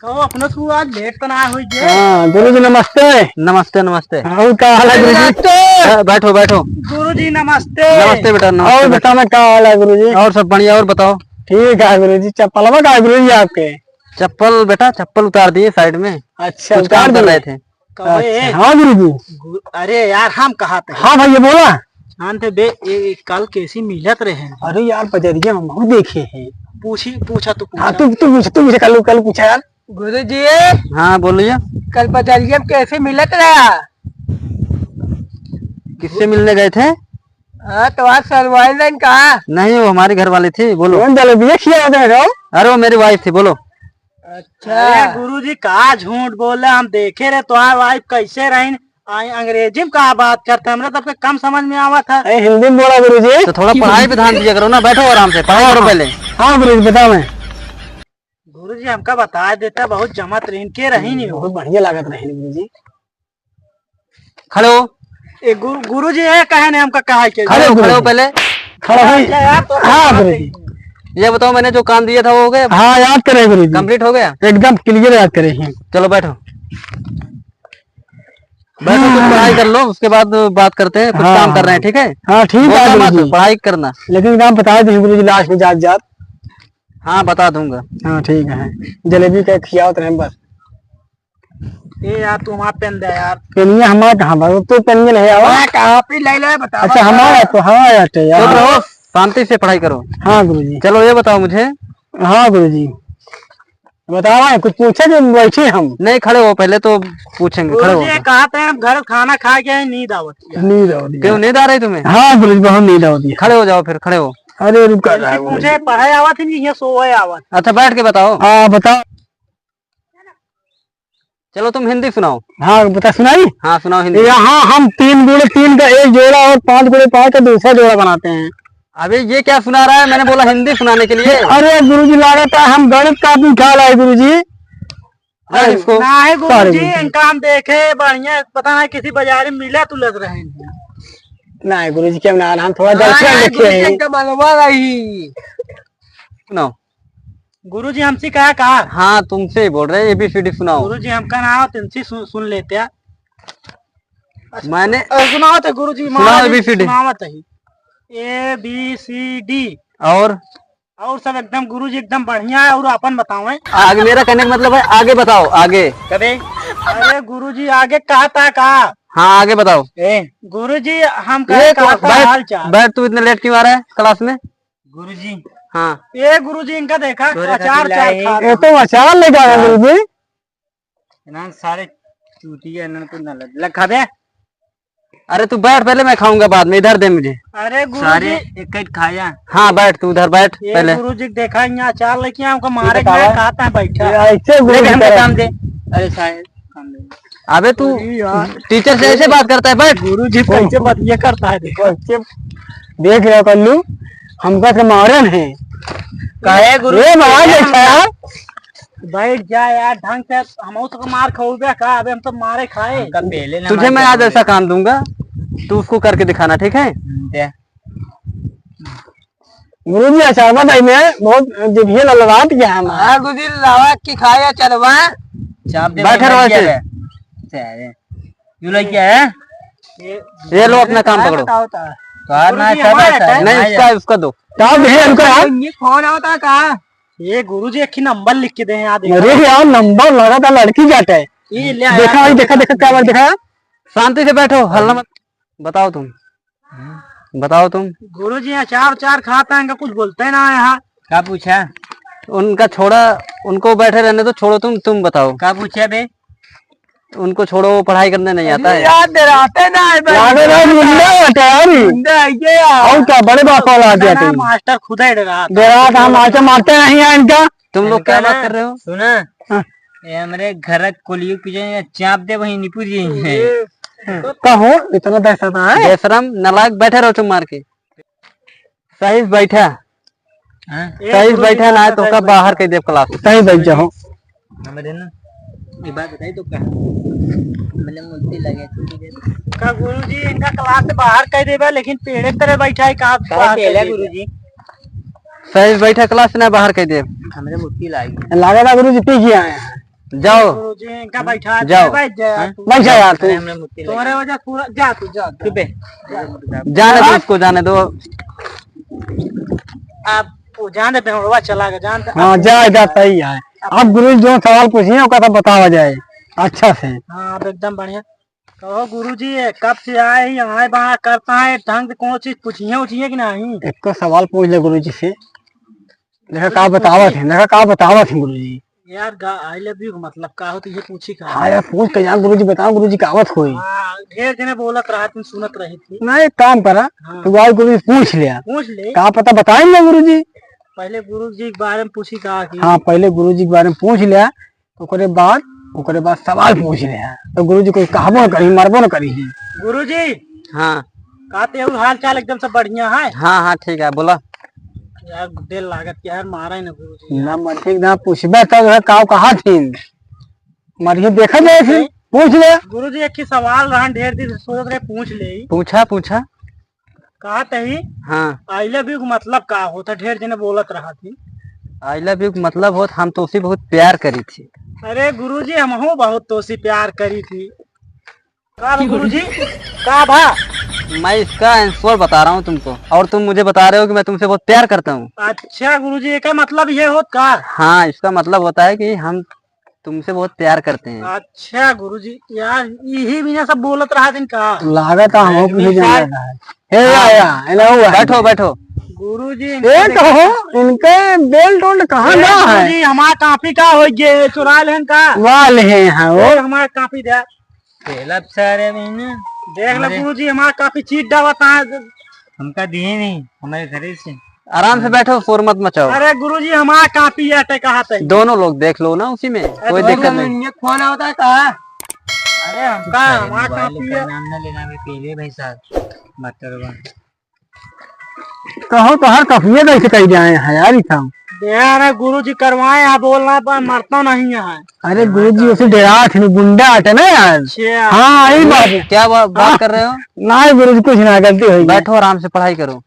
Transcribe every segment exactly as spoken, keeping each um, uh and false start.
कहो, अपने तू आज लेट तो ना होई जे? हाँ, गुरुजी नमस्ते। नमस्ते, नमस्ते। हाँ, और का हाल है गुरुजी? नमस्ते। बै-, बैठो, बैठो। गुरुजी नमस्ते। नमस्ते बेटा, नमस्ते और बेटा। बता मैं का हाल है गुरुजी? और सब बढ़िया, और बताओ। ठीक है गुरुजी, चप्पलवा का है गुरुजी आपके? चप्पल बेटा, चप्पल उतार दिए side में, अच्छा, कुछ उतार काम कर दिए? रहे थे। कबे? अच्छा, हाँ गुरुजी। गु-, अरे यार, हम कहा थे। हाँ भैया, बोला। जानते बे, ए, ए, कल कैसी मिलत रहे हैं। अरे यार, बजरिया में बहुत देखे हैं। पूछी, पूछा तो पूछा। हाँ, तू, तू पूछ, तू पूछ, कल, कल पूछा यार। गुरुजी। हाँ, बोलिए। कल बजरिया में कैसे मिलत रहा? किससे मिलने गए थे? हाँ, तो आज सलवार लाइन कहा? नहीं, वो हमारी घर वाली थी, बोलो। कौन जलेबिया खिया होते हैं? अरे, वो मेरी wife थी, बोलो। अच्छा। अरे गुरुजी, का झूठ बोले, हम देखे रहे तोहार wife कैसे रहीन, आ, अंग्रेजी में का बात करते, हमरा सबके कम समझ में आवत है। अरे हिंदी में बोला गुरुजी। तो थोड़ा पढ़ाई पे ध्यान दिया करो ना, बैठो आराम से, पढ़ाई करो पहले। हाँ गुरुजी, बताओ मैं। गुरुजी, हमका बता देता, बहुत जमत रहीन, के रहीन हो? बहुत बढ़िया लागत रहीन गुरुजी। खड़े हो। ए, गु-, गुरुजी, ये कहे ने हमका कहा के? खड़े हो, गुरुजी। खड़े हो पहले। खड़ा हुई। अच्छा, यार, तो हाँ, बात गुरुजी। है। ये बताओ, मैंने जो काम दिया था, वो हो गया? हाँ, याद करे, गुरुजी। Complete हो गया? एकदम clear याद करे हैं। चलो, बैठो। बैठो, तो पढ़ाई कर लो, उसके बाद बात करते हैं। कुछ हाँ, काम कर रहे हैं, हाँ। ठीक है? हाँ, ठीक है, बोलना मत, गुरुजी। पढ़ाई करना। लेकिन काम बता दें, गुरुजी, last में जात, जात। हाँ, बता दूंगा। हाँ, ठीक है। जलेबी का खियावत रहे बस। ए यार, तू हमार पेन दे यार। पेनिया हमार कहाँ बा? तो पेनिया नहीं आवा। मैं कहाँ पे ले ले, बता, अच्छा, बता। हमारा तो हमारा यार। चुप रहो, शांति से पढ़ाई करो। हाँ गुरुजी। चलो, ये बताओ मुझे। हाँ गुरुजी, बताओ, कुछ पूछे जो बैठे हम? नहीं, खड़े हो, पहले तो पूछेंगे, खड़े हो। गुरुजी, ये कहा थे, हम घर खाना खा के नींद आवत है। नींद आवत है। क्यों, नींद आ रही तुम्हें? हाँ गुरुजी, बहुत नींद आवत है। खड़े हो जाओ फिर, खड़े हो। अरे रुका, इनसे पूछे, पढ़े आवत है, ये सोए आवत। अच्छा, बैठ के बताओ। हाँ, बताओ। चलो, तुम हिंदी सुनाओ। हाँ, बता, सुनाई? हाँ, सुनाओ हिंदी। यहाँ हम तीन गुणे तीन का एक जोड़ा और पाँच गुणे पाँच का दूसरा जोड़ा बनाते हैं। अबे, ये क्या सुना रहा है? मैंने बोला हिंदी सुनाने के लिए। अरे गुरुजी, लागत है हम गणित का भी ख्याल है गुरुजी। अरे, इसको ना है गुरुजी, sorry। इनका हम देखे बढ़िया, पता नहीं किसी बाजार में मिला तुलत रहे हैं। नहीं गुरुजी, क्या ना, हम थोड़ा हाँ, दर्शन हाँ, देखे गुरुजी, हैं। इनका मनवा रही। सुनाओ। गुरुजी, हमसे कहा, कहा? हाँ, तुमसे ही बोल रहे, A B C D सुनाओ। गुरुजी, हमका ना आओ, तुमसे सुन, सुन लेते हैं। मैंने अ, सुनाओ तो गुरुजी, सुनाओ महाराज जी, A B C D। सुनावत ही। A B C D। और? और सब एकदम गुरुजी, एकदम बढ़िया है। और अपन बताओ। आगे, मेरा कहने का मतलब है, आगे बताओ, आगे। कबे? अरे गुरुजी, आगे कहा था का? हाँ, आगे बताओ। ए, गुरुजी, हम ये कहे कहा तो था बैठ, हाल चाल। बैठ, तू इतने late क्यों आ रहा है class में? गुरुजी। हाँ। ए गुरुजी, इनका देखा, तोरे अचार खातिर चार लाए खा हैं। ये तो अचार लेके आया हाँ। गुरुजी। ना सारे चूतिया, इन्होंने तो ना लग, लग खा बे। अरे तू बैठ, पहले मैं खाऊंगा बाद में, इधर दे मुझे। अरे गुरुजी। सारे एक एक खाया। हाँ, बैठ, तू उधर बैठ ए पहले। गुरुजी, देखा, यहाँ अचार लेके आया, हमको मारे के बतावा। नहीं, कहा था बैठा। ये ऐसे गुरुजी देख, हमको तरह। काम दे। अरे सारे काम दे। अबे तू अरे यार। Teacher से ऐसे बात करता है, बैठ। गुरुजी कैसे बात ये करता है, देखो। कैसे देख रहे हो कल्लू, हमका तो मारन है। काहे गुरु? ए, मार ए, देता है। बैठ जा यार, ढंग से। हम तो मार खाओगे का? अबे हम तो मारे खाए। हमका पहले ना तुझे मार मैं आज खाओगे। ऐसा काम दूंगा, तू उसको करके दिखाना, ठीक है? हम्म, दे। गुरुजी, अचारवा दही में बहुत जिभिया ललरात गया है हमारा। हाँ, गुरुजी, लावा की खाया अचारवा। चाप दे बैठे रहो भाई, ऐसे। दे। सारे। यू लड़किया है? ये लो, अपना काम पकड़ो। बताओ तो। तो यार, ना गुरुजी, सब हमारा ऐसा है, है। नहीं, ना इसका, यार। उसका दो। चाप दे, उनका यार। ये कौन होता का? ये गुरुजी, एक ही नंबर लिख के दे हैं, यहाँ देखो। अरे यार, नंबर लगा था, लड़की जाता है। ये ले आया। देखा भाई, देखा, देखा, क्या बात देखा? शांति से बैठो, हल्ला मत। बताओ तुम। हम्म। बताओ तुम। गुरुजी, अचार उचार खाता है, इनका कुछ बोलते ना है यहाँ। का पूछा? उनका छोड़ा, उनको बैठे रहने दो, छोड़ो तुम, तुम बताओ। का पूछा बे? उनको छोड़ो, वो पढ़ाई करने नहीं आता है। यार, डराते ना है बे। यार, डराते गुंडा होता है यार। गुंडा है ये यार। और क्या, बड़े बाप वाला आ गया ना, तुम। मास्टर खुद ही डरा। डरा था, मास्टर मारते नहीं है इनका। तुम लोग क्या इनका बात ना, कर रहे हो? सुना? हाँ। ये हमरे घर कोलियो की जो चाप दे, वही निपुर जी हैं। ये कहो, इतना दहशत है? बेशरम, नालायक, बैठे रहो चुप मार के। सही से बैठा। हाँ? सही से बैठा, ना तो का बाहर कह देब class। सही बैठ जाओ। हमरे ना, ये बात बताई तो का? मैंने मुल्ती लगे, छुट्टी दे दो। का गुरुजी, इनका class से बाहर कह देबे, लेकिन पेड़े तरह बैठा है का? का बाहर कह देबे? गुरुजी? सही बैठा, क्लास ना बाहर कह दे। हमरे मुक्ति लागी। लागत है गुरुजी पी के आए हैं। जाओ। गुरुजी, इनका बैठा दे, जाओ। बैठ जा यार तू। बैठ जा यार तू। अरे, हमरे मुक्ति लागी। तुम्हारे वजह पूरा, जा तू, जा तू। चुप है। जाने दो उसको, जाने दो। आप वो जाने दे, वो चला गया, जान दे। हाँ, जा, जा, सही है। अब गुरुजी जो सवाल पूछिए, ओका सब बतावा जाए अच्छा से। हाँ, अब एकदम बढ़िया। कहो गुरुजी, ये कब से आए ही, आए बा करता है, ढंग से कौनो चीज पूछिए उछिए कि नहीं? एको सवाल पूछ ले गुरुजी से। देखा का बतावत है, देखा का बतावत है गुरुजी। यार, गा-, I love you का मतलब का होता है, ये पूछी का? हाँ यार, पूछ के जान गुरुजी, बताओ गुरुजी का आवत होई। हाँ, ढेर जने बोलत रहत, सुनत रही थी। नहीं, एक काम करा, हाँ। तू आज गुरुजी से पूछ लिया। पूछ ले। का पता बताएं ना गुरुजी। पहले गुरुजी के बारे में पूछी का कि हाँ, पहले गुरुजी के बारे में पूछ लिया। ओकरे बाद, ओकरे बाद सवाल पूछ रहे हैं, तो गुरुजी कुछ कहबो न करी, मरबो न करी। गुरुजी। हाँ। का ते और हाल चाल एकदम सब बढ़िया है? हाँ, हाँ, ठीक है, बोला। यार, दिल लागत के यार, मारा ही ना गुरुजी। ना, मर ठीक ना, पूछबे तब है, काव कहा थी? मरिए, देखा जाए फिर, पूछ ले। गुरुजी, एक ही सवाल रहन, ढेर दिन से सोचत रहे, पूछ ले। पूछा, पूछा। कहत ही, हाँ। I love you के मतलब का होता? ढेर जने बोलत रहत ही। I love you के मतलब होत, हम तोसे बहुत प्यार करी थी। अरे गुरुजी, हमहू बहुत तोसे प्यार करी थी। का बा गुरुजी? का बा? मैं इसका answer बता रहा हूँ तुमको, और तुम मुझे बता रहे हो कि मैं तुमसे बहुत प्यार करता हूँ। अच्छा गुरुजी, एका मतलब ये होत का? हाँ, इसका मतलब होता है कि हम तुमसे बहुत प्यार करते हैं। अच्छा गुरुजी, यार, यही बिना सब बोलत रहा दिन का। लागत है, हम भी जाना है। हे हाँ। आया, एला हुआ है। बैठो, बैठो। गुरुजी, ए, इनका तो हो, इनके बेल्ट उल्ट कहाँ ए, गया है? गुरुजी, हमार कॉपी का हो गए, चुरा लेन का? वाह, ले हैं, हाँ, वो। ए, हमार कॉपी दे। तेला सारे महीने। देख ले हमारे गुरुजी, हमार कॉपी चीट डालता है। हमका दिए नहीं, हमारे घरे से। आराम से बैठो, शोर मत मचाओ। अरे गुरुजी, हमार कॉपी है, ते कहा थे? दोनों लोग देख लो ना उसी में, अरे कोई तो दिक्कत हम नहीं। इनके फोन आवता है का? अरे हमका, अरे हमार मोबाइल कॉपी का है। नाम ना लेना बे, पहले भाई साहब, मत करो। कहो तो हर कॉपिये कैसे कह जाए हैं यार, ई सब। यार गुरुजी करवाए हैं, बोलना पर मरता नहीं है। अरे गुरुजी, उसे डरा थे, गुंडा आटे ना यार। अच्छा। हाँ, यही बात है। क्या बा-, बात हाँ। कर रहे हो? नहीं गुरुजी, कुछ ना, गलती हो गई। बैठो, आराम से पढ़ाई करो।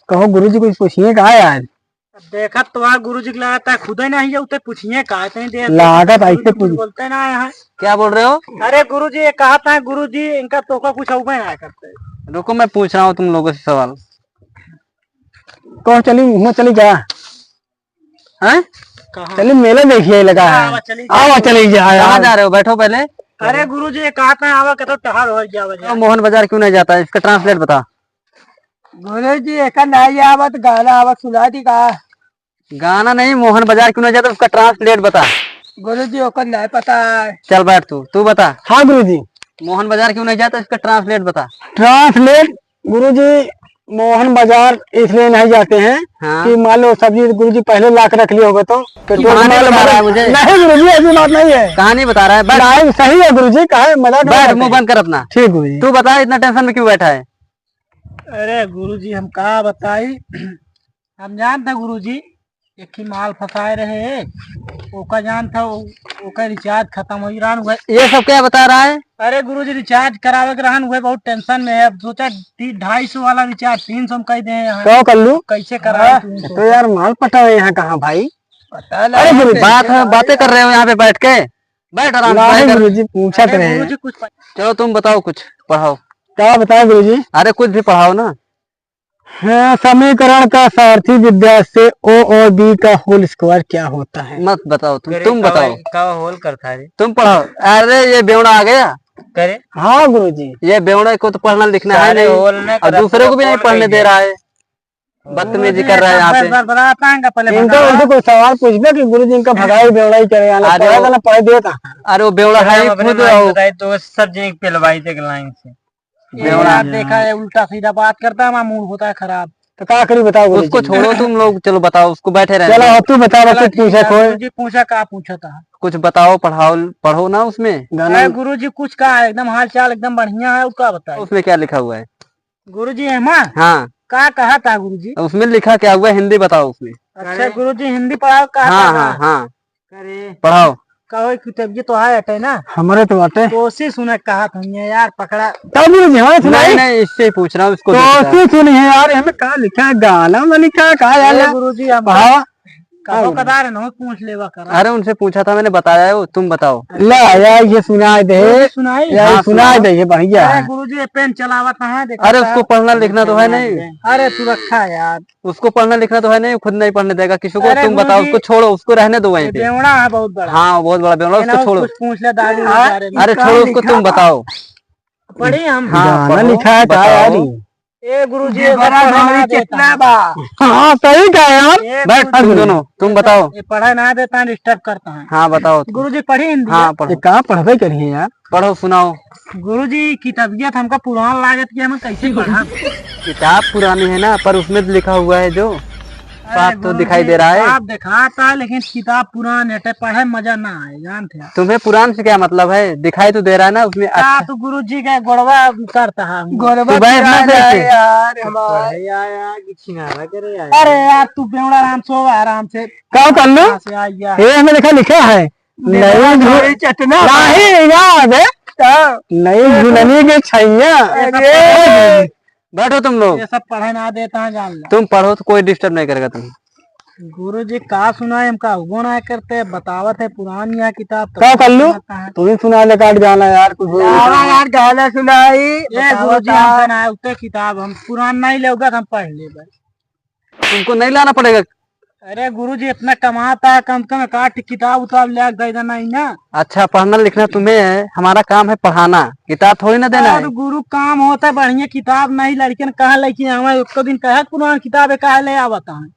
कहो गुरुजी, कुछ पूछिए का यार? अब देखत तो आ गुरुजी के लागत है, खुदे नहीं है, उते पूछिए का, इतनी देर से लागत गुरुजी ऐसे कुछ पूछ- बोलते ना है। क्या बोल रहे हो? अरे गुरुजी, ये कहत है गुरुजी, इनका तो का कुछ अउबे ना करते। रुको, मैं पूछ रहा हूँ तुम लोगों से सवाल। कहो चली, वहाँ चली जा। हैं? कहाँ? चली, मेला देखिए लगा है। आवा, चली जा। आवा, चली जा कहाँ यार। जा रहे हो? बैठो पहले। अरे गुरुजी, ये कहत है, आवा, कहते टहर हो गया वजह। तो मोहन बाजार क्यों नहीं जाता है? इसका translate बता। गुरुजी, एकर नाई आवत, गाना आवत, सुना दी का? गाना नहीं, मोहन बाजार क्यों नहीं जाता, उसका translate बता। गुरुजी, ओकर नाई पता है। चल बैठ तू, तू बता। हाँ गुरुजी। मोहन बाजार क्यों नहीं जाता, इसका translate बता। Translate, गुरुजी, मोहन बाजार इसलिए नहीं जाते हैं हाँ। कि मान लो सब्जी गुरुजी पहले ला के रख लिए होंगे तो पेट्रोल कहानी बता रहा है मुझे। नहीं गुरुजी, ऐसी बात नहीं है। कहानी बता रहा है, बैठ। नहीं, सही है गुरुजी, कहा है, मजाक नहीं बैठ, करते मुंह हैं। बंद कर अपना। ठीक गुरुजी। तू बता, इतना tension में क्यों बैठा है? अरे गुरुजी, हम का बताई, हम जानत है गुरुजी, एक ही माल फंसाए रहे, ओका जानत है, ओ-, ओका recharge खतम होइ रहन हुए। ये सब क्या बता रहा है? अरे गुरुजी, recharge करावे के रहन हुए, बहुत tension में है। अब सोचा ती-, ढाई सौ वाला recharge तीन सौ में कह दे हैं। का कर लू? कैसे कराए हाँ, तू तो सोचा? यार माल पटावे यहाँ कहाँ भाई? पता अरे नहीं। गुरुजी, बात है, बातें कर रहे हो यहाँ पे बैठ के, बैठ आराम से, नहीं बैठ। गुरुजी, पूछत अरे रहे। गुरुजी, कुछ प- चलो तुम बताओ, कुछ पढ़ाओ। क्या बताएं गुरुजी? अरे कुछ भी पढ़ाओ ना। हाँ, समीकरण का सारथी विद्या से O और B का whole square क्या होता है? मत बताओ तुम, करे तुम का बताओ। का whole करता है रे? तुम पढ़ाओ। अरे ये बेवड़ा आ गया। करे? हाँ गुरुजी। ये बेवड़ा को तो पढ़ना लिखना है सारे नहीं। Whole ने और करत दूसरे को भी नहीं whole पढ़ने दे रहा है। बदतमीजी कर रहा है यहाँ पे। बस, बस, बस, बताएंगे पहले इनको, बताओ। उनको कोई सवाल पूछबे कि गुरुजी इनका भगाई बेवड़ाई करे, यहाँ अरे पढ़ा वो, था ना, पढ़ देता। अरे वो बेवड़ा है, हम अपने खुद line आओ। बताए तो सब जने पेलवाई थे line से। ये बेवड़ा। यार देखा है, उल्टा सीधा बात करता है, हमारा mood होता है खराब। तो का करी बताओ गुरुजी? उसको छोड़ो तुम लोग, चलो बताओ, उसको बैठे रहने चलो, दो। अब तू बता, बस चलो कुछ ठीक पूछे है, खोए। गुरुजी पूछा, का पूछा था? कुछ बताओ, पढ़ाओ, पढ़ो ना उसमें। गाना अरे गुरुजी कुछ का है, एकदम हाल चाल एकदम बढ़िया है, और का बताए? उसमें क्या लिखा हुआ है? गुरुजी, एमा? हाँ। का कहा था गुरुजी? उसमें लिखा क्या हुआ, हिंदी बताओ उसमें। अच्छा, अरे। गुरुजी, हिंदी पढ़ाओ, का हाँ, कहा? हाँ, हाँ। अरे। पढ़ाओ। कहो कि तबीयत तो है अटे ना? हमरे तो अटे। कोशिश उन्हें कहा था ये यार, पकड़ा। तब भी नहीं, हाँ, सुनाई। नहीं, नहीं, इससे ही पूछ रहा हूँ, इसको तो देखता है। कोशिश सुनी है यार, हमें का लिखा है, गाना में लिखा है, का यार? अरे गुरुजी, हम हाँ। कभो कदार है ना, पूछ लेवा करा। अरे उनसे पूछा था मैंने, बताया है वो, तुम बताओ। ले यार, ये सुनाई दे। गुरुजी सुनाई? यार, हाँ, सुनाई सुनाओ। दे, ये बढ़िया अरे है। गुरुजी, ये पेन चलावत है, देखा अरे था? उसको पढ़ना लिखना तो है नहीं। अरे तू रखा यार। उसको पढ़ना लिखना तो है नहीं, खुद नहीं पढ़ने देगा किसी को। अरे तुम बताओ, गुरुजी, उसको छोड़ो, उसको रहने दो वहीं ये पे। बेवड़ा है बहुत बड़ा। हाँ, बहुत बड़ा बेवड़ा, ये ना उसको छोड़ो। कुछ पूछ ले दारू के हाँ? बारे में। अरे छोड़ो उसको, तुम बताओ। पढ़ी हम। हाँ, गाना पढ़ो, लिखा है का बताओ। यार ये? ए गुरुजी, ये ये सब बड़ा पढ़े ना गाड़ी देता कितना है। बा? हाँ, सही कहा यार। ए बैठ, गुरुजी, तुम दोनों, तुम ये बताओ। सब, ये पढ़े ना देता है, डिस्टर्ब करता है। हाँ, बताओ तुम। गुरुजी, पढ़ी हिंदी हाँ, है? पढ़ो। ये कहाँ पढ़बे करिए यार? पढ़ो, सुनाओ। गुरुजी, किताबिया तो हमका पुरान लागत कि हम कैसे पढ़ब? किताब पुरानी है ना, पर उसमें तो लिखा हुआ है जो अरे साफ तो गुरुजी, दिखाई दे रहा है। साफ दिखाता है, लेकिन किताब पुरान है, तो पढ़े में मजा ना आए, जानते हैं। तुम्हें पुरान से क्या मतलब है? दिखाई तो दे रहा है ना उसमें। का अच्छा। तू गुरुजी का गोड़वा करता है हमको। गोड़वा तू बैठ ना किनारे सही से। आए यार, हमारे। अरे यार, यार, कि छिनारा करे यार। अरे यार, तू बेवड़ा आराम से हो, आराम से। का कर लो? कहाँ से आ गया? ये हमें लिखा, लिखा है। बेवड़ा नहीं, थोड़ी चटना। नहीं, याद है। का? नहीं, झुलनी के छैया। अरे। बैठो तुम लोग। ये सब पढ़े ना देता है, जान लो। तुम पढ़ो तो कोई डिस्टर्ब नहीं करेगा तुम्हें। गुरुजी का सुनाए, हम का उगो ना करते, बतावत है पुरान यह किताब तो का कर लू? सुनाता है। तुम्हें सुना ले काट गाना यार, कुछ हो जावा यार, गाना सुनाई, ये बतावत गुरुजी है। हमसे ना उतने किताब हम पुरान नहीं लेगा, हम पढ़ लेबे। तुमको नहीं लाना पड़ेगा। अरे गुरुजी, इतना कमाता है, कम से कम एक आध किताब उताब ले दे देना ही ना। अच्छा, पढ़ना लिखना तुम्हें है, हमारा काम है पढ़ाना, किताब थोड़ी ना देना है। गुरु, काम होता है बढ़िया, किताब नहीं, लड़कियन कहाँ लेके आवे, एक दिन कहे पुरान किताब है, कहाँ ले आवता है?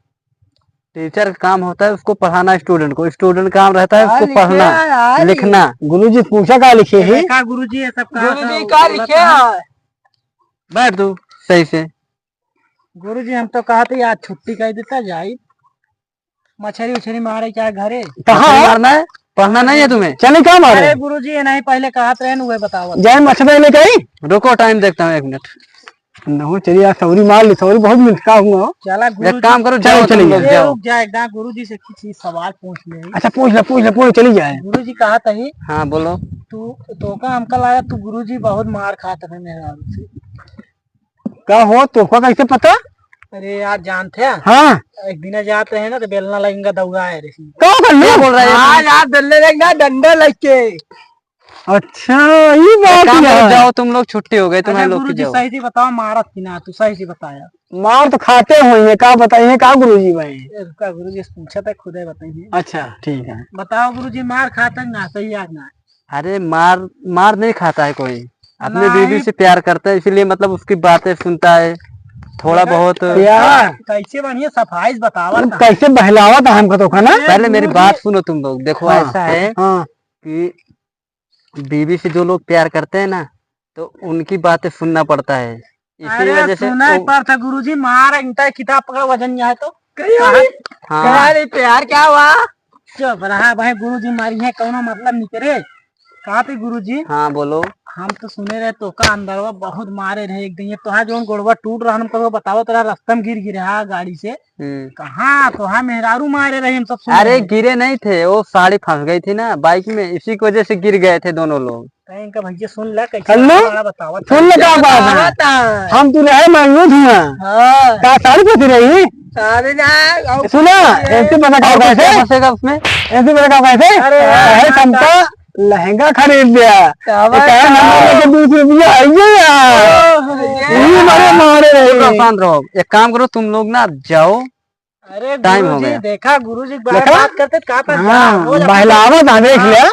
टीचर का काम होता है उसको पढ़ाना स्टूडेंट को, स्टूडेंट काम रहता है उसको पढ़ना, लिखना। गुरुजी पूछा का लिखे है? देखा गुरुजी, ये सब कहा गुरुजी था, का बोला लिखे था। है? बैठ तू सही से। गुरुजी, हम तो कहा थे आज छुट्टी कर देता, जाई मछरी उछरी मारे क्या घरे। कहाँ मछरी है? मारना है, पढ़ना नहीं है तुम्हें। चले का मारे? अरे गुरुजी, ये नहीं, पहले कहा रहे न, वह बताओ। जाए मछली लेके आई। रुको, टाइम देखता हूँ एक मिनट। नहीं, चलिए यार, सौरी मार ली, सौरी बहुत मिनट का हुआ हो। चला एक गुरुजी, काम करो, चलो, जाओ तुम चलिए। लोग, ये जाओ। रुक जा, एक दां गुरुजी से कुछ ही सवाल पूछ ले। अच्छा, पूछ ले, पूछ ले, पूछ ले, चली जाए। गुरुजी कहा तही। हाँ, बोलो। तू, तो का हमका लगा तू गुरुजी बहुत मार खात रहे मेहरारू से। का हो, तोहका कैसे पता? अरे यार, जानते हैं? हाँ। एक दिन जात रहे ना, तो बेलना लगेगा दौड़ा है रे। का कर लो? क्या बोल रहा है? हाँ यार, बेलने लगेगा डंडा लेके। अच्छा, ये एक बात काम करो, है। जाओ तुम लोग, छुट्टी हो गई तुम्हारे अच्छा, लोग की, गुरुजी, जाओ। सही से बताओ, मारत कि ना? तू सही से बताया। मार तो खाते हुए हैं, का बताइए, का गुरुजी भाई? ए, रुका, गुरुजी से पूछा था, खुदे बताइए। अच्छा, ठीक है। बताओ गुरुजी, मार खाता है ना? सही याद ना। अरे मार, मार नहीं खाता है कोई, अपने नहीं। बीवी से प्यार करता है, इसीलिए मतलब उसकी बातें सुनता है थोड़ा बहुत। प्यार। कैसे बढ़िया सफाई से बतावा था। कैसे बहलावा था हमको तो खाना। पहले मेरी बात सुनो तुम लोग, देखो हाँ, ऐसा है हाँ। कि बीवी से जो लोग प्यार करते हैं ना, तो उनकी बातें सुनना पड़ता है। इसी अरे वजह से सुना वो पड़ता गुरुजी, मार इनका किताब पकड़ वजन यहाँ है तो। कहीं हाँ। अरे, हाँ। कहा रे प्यार क्या हुआ? चुप रहा भाई, गुरुजी मारी है, कौनो मतलब नहीं करे। कहा थे गुरुजी? हाँ, बोलो। हम तो सुने रहे तोका अंदरवा बहुत मारे रहे एक दिन, ये तोहार जौन गोड़वा टूट रहा, हमको बतावत रहा, रास्ता में गिर गिरे हा गाड़ी से। हम्म। कहाँ तोहार मेहरारू मारे रहे, हम सब सुने अरे रहे। गिरे नहीं थे, वो साड़ी फंस गई थी ना बाइक में, इसी की वजह से गिर गए थे दोनों लोग। कहीं का भैया सुन ले, कैसे हेलो? बड़ा बतावत सुन ले का बात है? बतावत है। हम तू रहे मंगू धुआं। हाँ। का साड़ी पहनी रही? साड़ी ना, और सुना, कुछ नहीं। ऐसे पता का और कुछ कैसे? क्या फंसेगा उसमें? ऐसे पता का कैसे? अरे यार, कहे हाँ, तुमका लहंगा खरीद दिया। क्या तो बात कहे है? नंबर लेके बीस रुपया आई है यार। ओह, ये ये मारे मारे रहे। शांत रहो, एक काम करो, तुम लोग ना जाओ, अरे टाइम हो गुरुजी, गया। देखा गुरुजी के बारे में देखा? बात करते तो कहा था, हाँ, जा, हो जा, बहलावा था, देख हाँ, लिया।